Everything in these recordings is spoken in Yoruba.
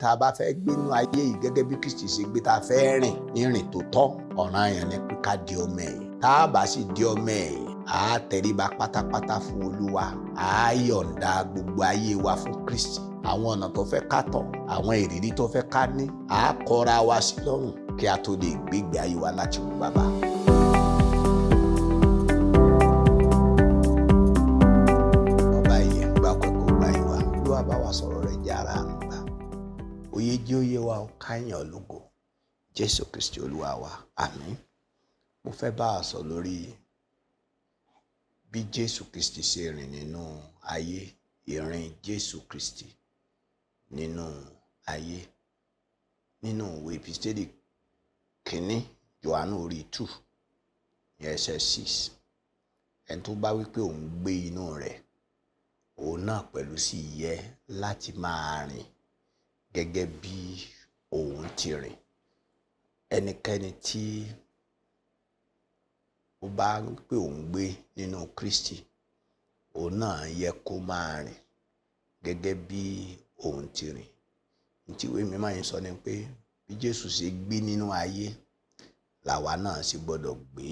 Tá a bá fẹ́ gbénú ayé yìí gẹ́gẹ́ bí Kristi ṣe gbé, tá a fẹ́ rìn ìrìn tó tọ́, ọ̀ranyàn ni pé ká di ọmọ ẹ̀yìn. Tá a bá sì di ọmọ ẹ̀yìn, a tẹríba pátápátá fún Olúwa, a yọ̀ǹda gbogbo ayé wa fún Kristi. Àwọn ọ̀nà tó fẹ́ ká tọ̀, àwọn ìrírí tó fẹ́ ká ní, a kọra wa sí lọ́rùn kí a tó lè gbégbé ayé wa láti wù bàbá. Ọba ìyẹn gbà kọ́kọ́ gba ìwà, Olúwa bá wa sọ̀rọ̀ rẹ̀ jẹ́ ara àánú gbà. Oyè jẹ́ oyè wa, ó káyàn lógo. Jésù Kristi Olúwa wa, àmín. Mo fẹ́ bá a sọ lórí bí Jésù Kristi ṣe rìn nínú ayé, ìrìn Jésù Kristi nínú ayé. Nínú ìwé Epistẹ́lì kìíní Jòhánù orí 2 ní ẹsẹ̀ 6. Ẹni tó bá wí pé òun gbé inú rẹ̀, òun náà pẹ̀lú sì yẹ láti máa rìn gẹ́gẹ́ bí òun ti rìn. Ẹnikẹ́ni tí ó bá wí pé òun gbé nínú Kristi, òun náà yẹ kó máa rìn gẹ́gẹ́ bí òun ti rìn. Ntí ìwé mímọ́ yìí sọ ni pé bí Jésù ṣe gbé nínú ayé, làwa náà sì gbọ́dọ̀ gbé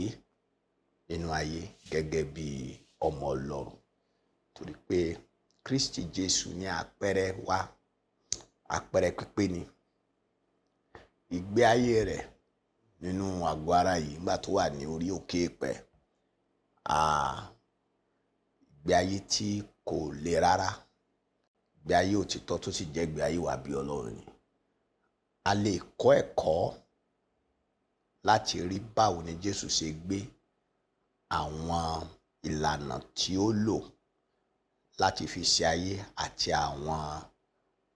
nínú ayé gẹ́gẹ́ bí ọmọ Ọlọ́run. Torí pé Kristi Jésù ní àpẹẹrẹ wa, àpẹẹrẹ pípé ni. Ìgbé ayé rẹ̀ nínú àgọ́ ara yìí nígbà tó wà ní orí òkè èpẹ̀, ìgbé ayé tí kò le rárá, ìgbé ayé òtítọ́ tó sì jẹ́ ìgbé ayé wà bí Ọlọ́run ni. A lè kọ́ ẹ̀kọ́ láti rí báwo ni Jésù ṣe gbé àwọn ìlànà tí ó lò láti fi ṣe ayé àti àwọn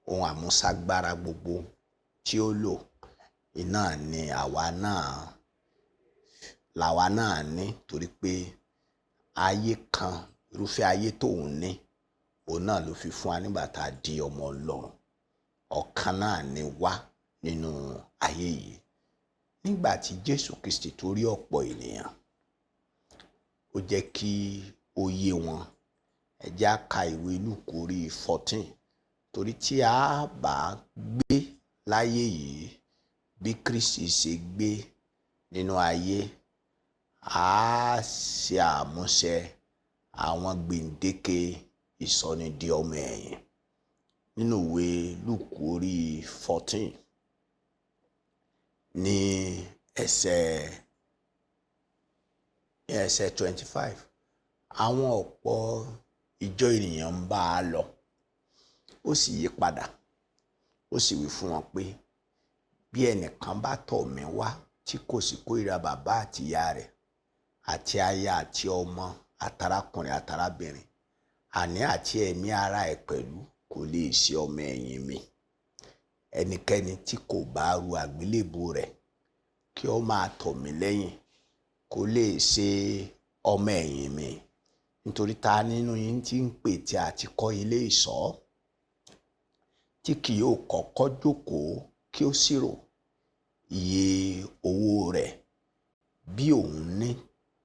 ohun àmúṣagbára gbogbo tí ó lò. Iná ni àwa náà, làwa náà ní, torí pé ayé kan, irúfẹ́ ayé tóun ní, òun náà ló fi fún wa nígbà tá a di ọmọ Ọlọ́run. Ọ̀kan náà ni wá nínú ayé yìí. Nígbà tí Jésù Kristi tó rí ọ̀pọ̀ ènìyàn, ó jẹ́ kí ó yé wọn. Ẹ jẹ́ á ka ìwé Lúùkù orí 14, torí tí a bá gbé láyé yìí bí Kristi ṣe gbé nínú ayé, a ṣe àmúṣẹ àwọn gbèǹdéke ìsọnídi ọmọ ẹ̀yìn. Nínú ìwé Lúùkù orí 14 ní ẹsẹ̀ 25, àwọn ọ̀pọ̀ ìjọ ènìyàn ń bá a lọ. Ó sì yí padà, ó sì wí fún wọn pé bí ẹnìkan bá tọ̀ mí wá tí kò sì kórìíra bàbá àti ìyá rẹ̀ àti aya àti ọmọ àtàrákùnrin àtàrábìnrin, àní àti ẹ̀mí ara ẹ̀ pẹ̀lú, kò lè ṣe ọmọ ẹ̀yìn mi. Ẹnikẹ́ni tí kò bá ru àgbélébùú rẹ̀ kí ó máa tọ̀ mí lẹ́yìn kò lè ṣe ọmọ ẹ̀yìn mi. Nítorí ta nínú yín tí ń pète àti kọ́ ilé ìṣọ́ tí kì yóò kọ́kọ́ jókòó kí ó ṣírò iye owó rẹ̀ bí òun ní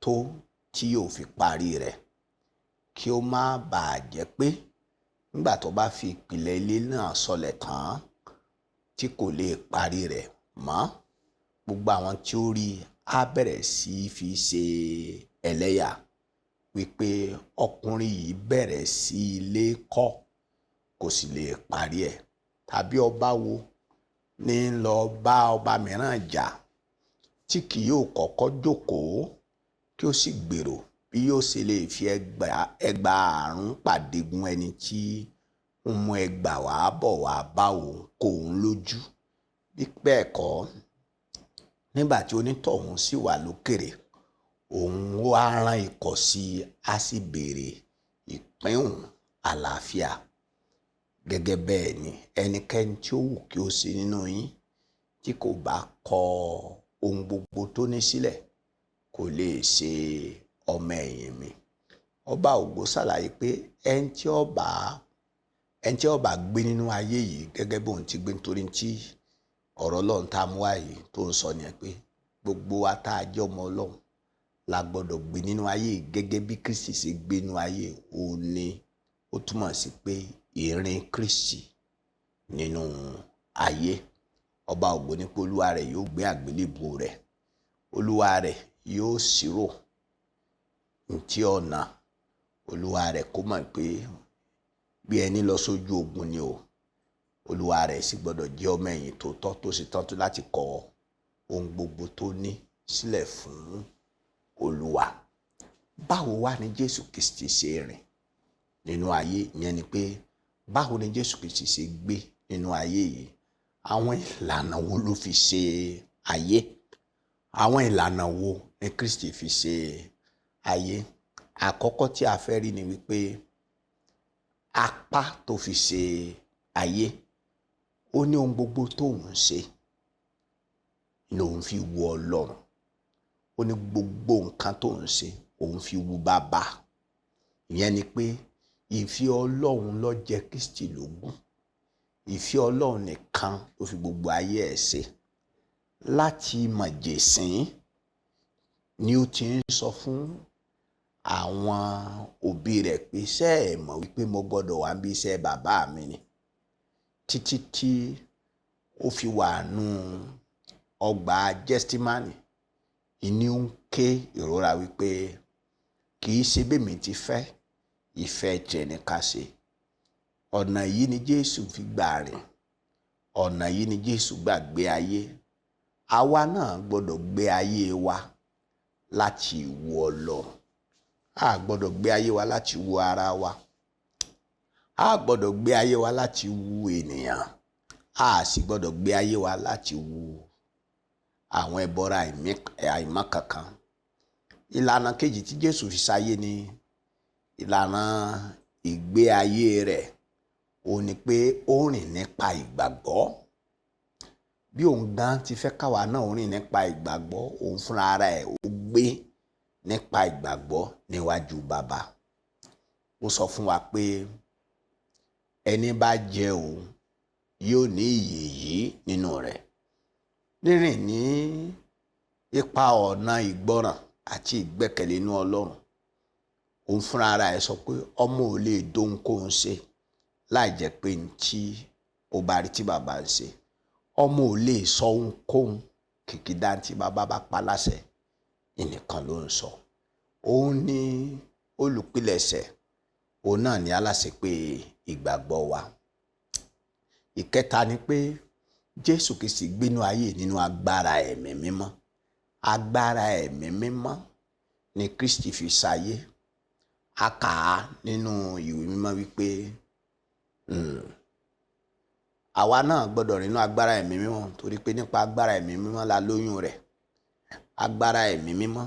tó tí yóò fi parí rẹ̀, kí ó má bàa jẹ́ pé nígbà tó bá fi ìpìlẹ̀ ilé náà sọlẹ̀ tán tí kò lè parí rẹ̀ mọ́, gbogbo àwọn tí ó rí á bẹ̀rẹ̀ sí í fi ṣe ẹlẹ́yà wípé ọkùnrin yìí bẹ̀rẹ̀ sí ilé kọ́ kò sì lè parí ẹ̀. Tàbí ọba wo ní ń lọ bá ọba mìíràn jà tí kì yóò kọ́kọ́ jókòó kí ó sì gbèrò bí yóò ṣe lè fi ẹgbàárún pàdégún ẹni tí ń mú ẹgbà wá bọ̀ wá bá òun kó òun lójú. Bí bẹ́ẹ̀ kọ́, nígbà tí onítọ̀hún sì wà lókèrè, òun wá rán ikọ̀ sí i, á sì béèrè ìpín òun àlàáfíà. Gẹ́gẹ́ bẹ́ẹ̀ ni ẹnikẹ́ni tí ó wù kí ó ṣe nínú yín tí kò bá kọ ohun gbogbo tó ní sílẹ̀ kò lè ṣe ọmọ ẹ̀yìn mi. Ọba ògo ṣàlàyé pé ẹni tí ó bá gbé nínú ayé yìí gẹ́gẹ́ bí òun ti gbé, nítorí tí ọ̀rọ̀ Ọlọ́run tá a mú wá yìí tó ń sọ nìyẹn pé gbogbo wa tá a jẹ́ ọmọ Ọlọ́run la gbọ́dọ̀ gbé nínú ayé gẹ́gẹ́ bí Kristi ṣe gbé nínú ayé. Òun ni ó túmọ̀ sí pé ìrìn Kristi nínú ayé. Ọba ògo ní pé olúwa rẹ̀ yóò gbé àgbélébùú rẹ̀, olúwa rẹ̀ yóò ṣírò ntí ọ̀nà olúwa rẹ̀, kó mọ̀ pé bí ẹni lọ sójú ogun ni o. Olúwa rẹ̀ sì gbọ́dọ̀ jẹ́ ọmọ ẹ̀yìn tó tọ́, tó sì tán tó láti kọ ohun gbogbo tó ní sílẹ̀ fún olúwa. Báwo wá ni Jésù Kristi ṣe rìn nínú ayé? Ìyẹn ni pé báwo ni Jésù Kristi ṣe gbé nínú ayé yìí? Àwọn ìlànà wo ló fi ṣe ayé? Àwọn ìlànà wo ni Kristi fi ṣe ayé? Àkọ́kọ́ tí a fẹ́ rí ni wípé apá tó fi ṣe ayé, ó ní ohun gbogbo tóun ń ṣe lòun fi wu Ọlọ́run. Ó ní gbogbo nǹkan tóun ń ṣe òun fi wu bàbá. Ìyẹn ni pé ìfẹ́ Ọlọ́run ló jẹ Kristi lógún. Ìfẹ́ Ọlọ́run nìkan ló fi gbogbo ayé ẹ̀ ṣe. Láti mọ̀jẹ̀sín ni ó ti ń sọ fún àwọn òbí rẹ̀ pé ṣé ẹ mọ̀ wípé mo gbọ́dọ̀ wá bí iṣẹ́ bàbá mi ni, títí tí ó fi wà nù ọgbà Gẹ́stímánì. Ìní ń ké ìrora wípé kì í ṣe bẹ́ẹ̀ mi ti fẹ́, ìfẹ́ tiẹ̀ ní ká ṣe. Ọ̀nà yìí ni Jésù fi gbà rìn, ọ̀nà yìí ni Jésù gbà gbé ayé. Àwa náà gbọ́dọ̀ gbé ayé wa láti wu Ọlọ́run. A gbọ́dọ̀ gbé ayé wa láti wu ara wa. A gbọ́dọ̀ gbé ayé wa láti wu ènìyàn. A sì gbọ́dọ̀ gbé ayé wa láti wu àwọn ẹbọra àìmọ́ kankan. Ìlànà kejì tí Jésù fi ṣayé ni ìlànà ìgbé ayé rẹ̀. Ó ní pé ó rìn nípa ìgbàgbọ́. Bí òun gan ti fẹ́ káwa náà ó rìn nípa ìgbàgbọ́, òun fúnra ara ẹ̀ ó gbé nípa ìgbàgbọ́ níwájú bàbá. Ó sọ fún wa pé ẹni bá jẹ òun yóò ní ìyè yìí nínú rẹ̀. Rírìn ní ipa ọ̀nà ìgbọràn àti ìgbẹ́kẹ̀lé inú Ọlọ́run. Òun fúnra ara ẹ̀ sọ pé ọmọ ò lè dohunkóhun ṣe láì jẹ́ pé ní tí ó bá rí tí bàbá ń ṣe. Ọmọ ò lè sọ ohunkóhun kìkìdá tí bàbá bá pa láṣẹ, ìnìkan ló ń sọ. Òun ní olùpilẹ̀ṣẹ̀, òun náà ní aláṣẹ pé ìgbàgbọ́ wa. Ìkẹta ni pé Jésù Kristi gbénú ayé nínú agbára ẹ̀mí mímọ́. Agbára ẹ̀mí mímọ́ ni Kristi fi ṣayé. A kà á nínú ìwé mímọ́ wípé àwa náà gbọ́dọ̀ nínú agbára ẹ̀mí mímọ́, torí pé nípa agbára ẹ̀mí mímọ́ la lóyún rẹ̀. Agbára ẹ̀mí mímọ́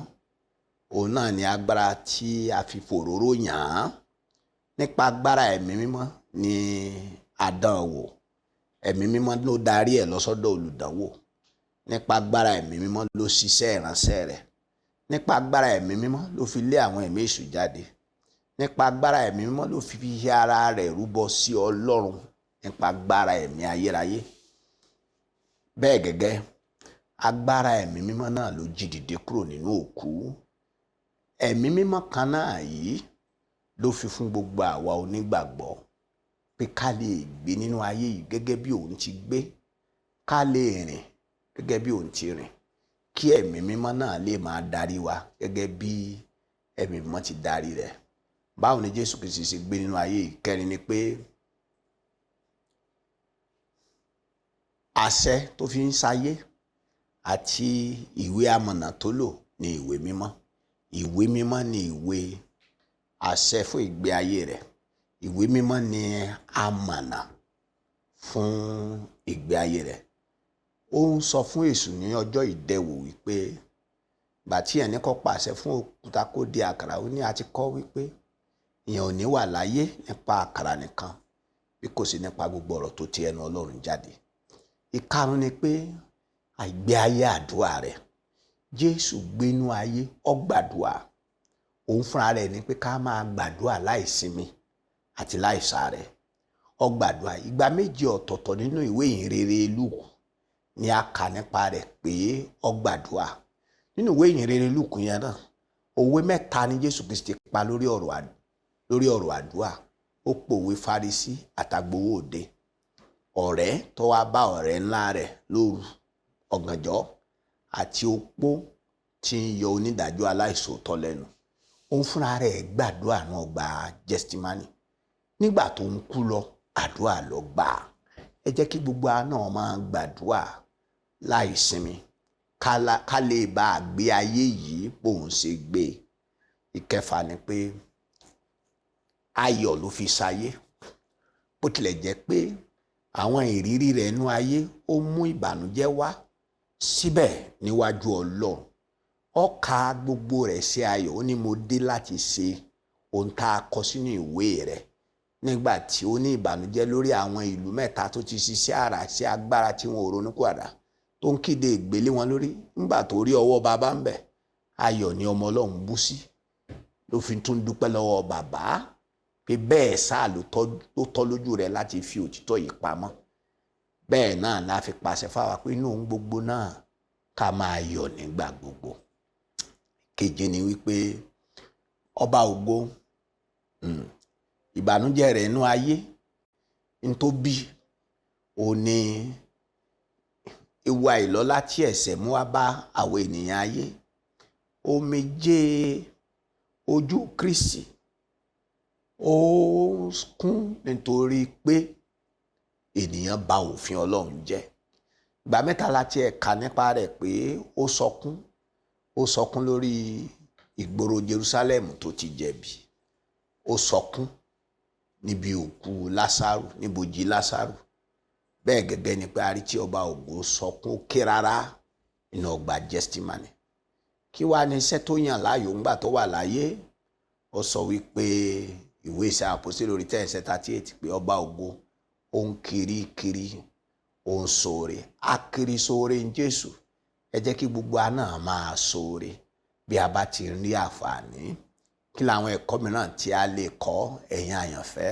òun náà ni agbára tí a fi fòróró yàn án. Nípa agbára ẹ̀mí mímọ́ ni a dán wò. Ẹ̀mí mímọ́ ló darí ẹ̀ lọ sọ́dọ̀ olùdánwò. Nípa agbára ẹ̀mí mímọ́ ló ṣiṣẹ́ ìránṣẹ́ rẹ̀. Nípa agbára ẹ̀mí mímọ́ ló fi lé àwọn ẹ̀mí èṣù jáde. Nípa agbára ẹ̀mí mímọ́ ló fi ara rẹ̀ rúbọ sí Ọlọ́run nípa agbára ẹ̀mí ayérayé. Bẹ́ẹ̀ gẹ́gẹ́, agbára ẹ̀mí mímọ́ náà ló jí dìde kúrò nínú òkú. Ẹ̀mí mímọ́ kan náà yìí ló fi fún gbogbo àwa onígbàgbọ́ pé ká lè gbé nínú ayé yìí gẹ́gẹ́ bí òun ti gbé, ká lè rìn gẹ́gẹ́ bí òun ti rìn, kí ẹ̀mí mímọ́ náà lè máa darí wa gẹ́gẹ́ bí ẹ̀mí mímọ́ ti darí rẹ̀. Báwo ni Jésù Kristi ṣe gbé nínú ayé yìí? Kẹrin ni pé àṣẹ tó fi ń ṣayé àti ìwé amọ̀nà tó lò ní ìwé mímọ́. Ìwé mímọ́ ni ìwé àṣẹ fún ìgbé ayé rẹ̀. Ìwé mímọ́ ni amọ̀nà fún ìgbé ayé rẹ̀. Ó ń sọ fún èṣù ní ọjọ́ ìdẹwò wípé ìgbà tí ẹni kọ́ pàṣẹ fún òkúta kó di àkàrà, ó ní a ti kọ́ wípé ìyẹn ò ní wà láyé nípa àkàrà nìkan bí kò sí nípa gbogbo ọ̀rọ̀ tó ti ẹnu Ọlọ́run jáde. Ìkarùn ni pé àìgbé ayé àdúrà rẹ̀. Jésù gbénú ayé, ó gbàdúrà. Òun fúnra rẹ̀ ní pé ká máa gbàdúrà láìsinmi àti láìsàárẹ̀. Ó gbàdúrà ìgbà méje ọ̀tọ̀ọ̀tọ̀ nínú ìwé ìhìnrere Lúùkù ni a kà nípa rẹ̀ pé ó gbàdúrà. Nínú ìwé ìhìnrere Lúùkù yẹn náà, òwe mẹ́ta ni Jésù Kristi pa lórí ọ̀rọ̀ àdúrà. Ó pòwe Farisí àtàgbowó òde. Ọ̀rẹ́ tó wá bá ọ̀rẹ́ ńlá rẹ̀ lóru ọ̀gànjọ́, àti opó tí ń yọ onídàájọ́ aláìṣòótọ́ lẹ́nu. Òun fúnra rẹ̀ gbàdúrà náà gba Gẹ́stímánì. Nígbà tó ń kú lọ, àdúrà ló gbà. Ẹ jẹ́ kí gbogbo wa náà máa gbàdúrà láì sinmi, ká lè bá a gbé ayé yìí bóun ṣe gbé. Ìkẹfà ni pé ayọ̀ ló fi ṣayé. Bó tilẹ̀ jẹ́ pé àwọn ìrírí rẹ̀ nú ayé ó mú ìbànújẹ́ wá, síbẹ̀ níwájú Ọlọ́run ó ka gbogbo rẹ̀ sí ayọ̀. Ó ní mo dé láti ṣe ohun tá a kọ sínú ìwé rẹ̀. Nígbà tí ó ní ìbànújẹ́ lórí àwọn ìlú mẹ́ta tó ti ṣiṣẹ́ àrà sí agbára tí wọn ò ronúpìwàdà, tó ń kéde ìgbélé wọn lórí, nígbà tó rí ọwọ́ bàbá ń bẹ̀, ayọ̀ ni ọmọ Ọlọ́run bú sí, ló fi tún dúpẹ́ lọ́wọ́ bàbá pé bẹ́ẹ̀ sáà ló tọ́ lójú rẹ̀ láti fi òtítọ́ yìí pamọ́. Bẹ́ẹ̀ náà la fi pàṣẹ fáwa pé inú ohun gbogbo náà ká máa yọ̀ nígbà gbogbo. Keje ni wípé ọba ògo, ìbànújẹ́ rẹ̀ inú ayé ń tó bí ó ní ewu àìlọ́lá tí ẹ̀ṣẹ̀ mú wá bá àwọn ènìyàn ayé. Omijé ojú Kristi ó kún nítorí pé ènìyàn bà òfin Ọlọ́run jẹ́. Ìgbà mẹ́ta la ti ẹ̀ka nípa rẹ̀ pé ó sọkún. Ó sọkún lórí ìgboro Jerusalem tó ti jẹ̀bi. Ó sọkún níbi òkú Lásárù, níbojì Lásárù. Bẹ́ẹ̀ gẹ́gẹ́ ni pé a rí tí ọba ògo sọkún ó ké rárá nínú ọgbà Gẹ́stímánì. Kí wàá ní iṣẹ́ tó yàn láàyò ńgbà tó wà láyé? Ó sọ wípé ìwé Iṣẹ́ Àpọ́sítélì orí 10:38 pé ọba ògo ó ń kiri kiri, ó ń ṣoore, á kiri ṣoore ń Jésù. Ẹ jẹ́ kí gbogbo wa náà máa ṣoore bí a bá ti rí àǹfààní. Kí làwọn ẹ̀kọ́ mìíràn tí a lè kọ́ ẹ̀yin àyànfẹ́?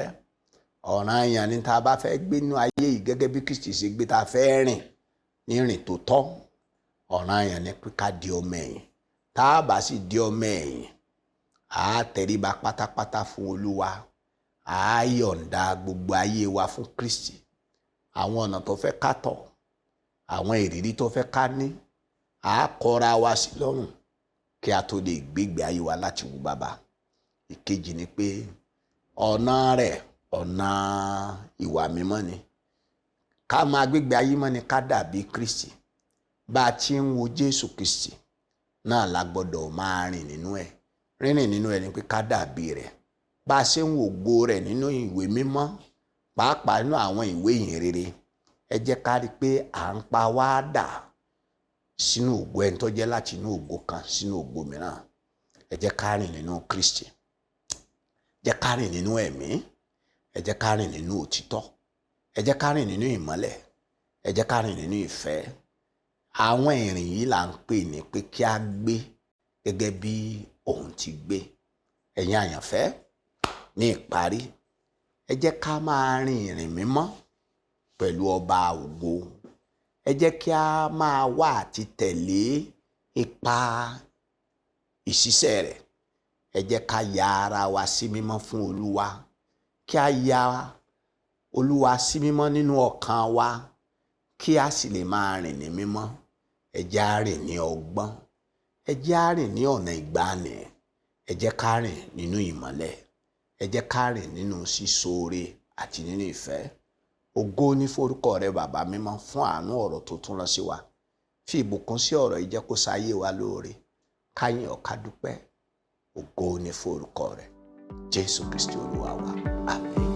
Ọ̀ràn èèyàn ni tá a bá fẹ́ gbé nínú ayé yìí gẹ́gẹ́ bí Kristi ṣe gbé, tá a fẹ́ rìn ní rìn tó tọ́. Ọ̀ràn èèyàn ni pé ká di ọmọ ẹ̀yìn. Tá a bá sì di ọmọ ẹ̀yìn, a tẹríba pátápátá fún Olúwa, a yọ̀ǹda gbogbo ayé wa fún Kristi. Àwọn ọ̀nà tó fẹ́ ká tọ̀, àwọn ìrírí tó fẹ́ ká ní, a kọra wa sí lọ́rùn kí a tó lè gbégbé ayé wa láti wu bàbá. Ìkejì ni pé ọ̀nà rẹ̀ ọ̀nà ìwà mímọ́ ni. Ká máa gbégbé ayé mọ́ ni ká dàbí Kristi. Bá a ti ń wo Jésù Kristi náà la gbọ́dọ̀ máa rìn nínú ẹ̀. Rírìn nínú ẹ̀ ni pé ká dàbí rẹ̀. Bá a ṣe ń wo ògo rẹ̀ nínú ìwé mímọ́, pàápàá nínú àwọn ìwé ìhìnrere, ẹ jẹ́ ká rí i pé à ń pa wá dà sínú ògo ẹni tó jẹ́ láti inú ògo kan sínú ògo mìíràn. Ẹ jẹ́ ká rìn nínú Kristi. Jẹ́ ká rìn nínú ẹ̀mí. Ẹ jẹ́ ká rìn nínú òtítọ́. Ẹ jẹ́ ká rìn nínú ìmọ́lẹ̀. Ẹ jẹ́ ká rìn nínú ìfẹ́. Àwọn ìrìn yìí là ń pè ní pé kí a gbé gẹ́gẹ́ bí òun ti gbé. Ẹ̀yin àyànfẹ́, ní ìparí, ẹ jẹ́ ká máa rìn ìrìn mímọ́ pẹ̀lú ọba ògo. Ẹ jẹ́ kí a máa wá àti tẹ̀lé ipa ìṣiṣẹ́ rẹ̀. Ẹ jẹ́ ká ya ara wa sí mímọ́ fún Olúwa. Kí a ya Olúwa sí mímọ́ nínú ọkàn wa, kí a sì lè máa rìn ní mímọ́. Ẹ jẹ́ á rìn ní ọgbọ́n. Ẹ jẹ́ á rìn ní ọ̀nà ìgbàanì. Ẹ jẹ́ ká rìn nínú ìmọ́lẹ̀. Ẹ jẹ́ ká rìn nínú ṣíṣoore àti nínú ìfẹ́. Ògo ní forúkọ rẹ bàbá mímọ́ fún àánú ọ̀rọ̀ tó tún rán sí wa. Fi ìbùkún sí ọ̀rọ̀ yìí, jẹ́ kó ṣayé wa lóore. Ká yìn ọ́, ká dúpẹ́. Ògo ní forúkọ rẹ. Jésù Kristi Olúwa wa. Àmín.